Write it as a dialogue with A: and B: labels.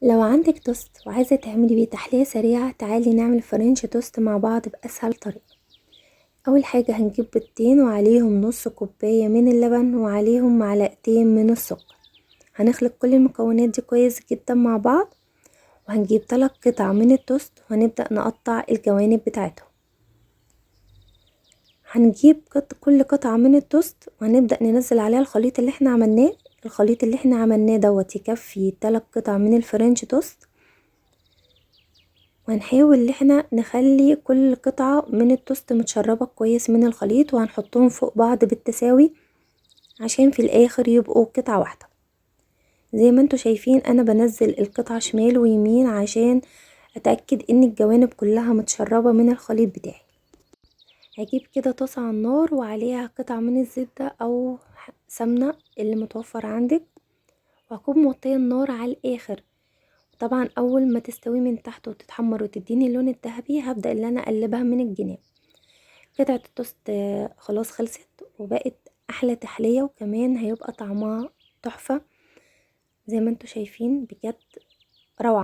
A: لو عندك توست وعايزة تعملي بيه تحلية سريعة، تعالي نعمل French toast مع بعض بأسهل طريقة. أول حاجة هنجيب بيضتين وعليهم نص كوباية من اللبن وعليهم معلقتين من السكر. هنخلط كل المكونات دي كويس جدا مع بعض، وهنجيب 3 قطع من التوست وهنبدأ نقطع الجوانب بتاعتهم. هنجيب كل قطعة من التوست وهنبدأ ننزل عليها الخليط اللي احنا عملناه. الخليط اللي احنا عملناه دوت يكفي 3 قطع من ال French toast، وهنحاول ان احنا نخلي كل قطعة من التوست متشربة كويس من الخليط، وهنحطهم فوق بعض بالتساوي عشان في الاخر يبقوا قطعة واحدة. زي ما انتوا شايفين انا بنزل القطعة شمال ويمين عشان اتأكد ان الجوانب كلها متشربة من الخليط بتاعي. هجيب كده طاسة على النار وعليها قطعة من الزبدة او سمنة اللي متوفر عندك، وهكون موطية النار على الاخر. طبعا اول ما تستوي من تحت وتتحمر وتديني اللون الذهبي هبدأ ان انا اقلبها من الجناب. قطعة التوست خلاص خلصت وبقت احلى تحلية، وكمان هيبقى طعمها تحفة زي ما انتوا شايفين، بجد روعة.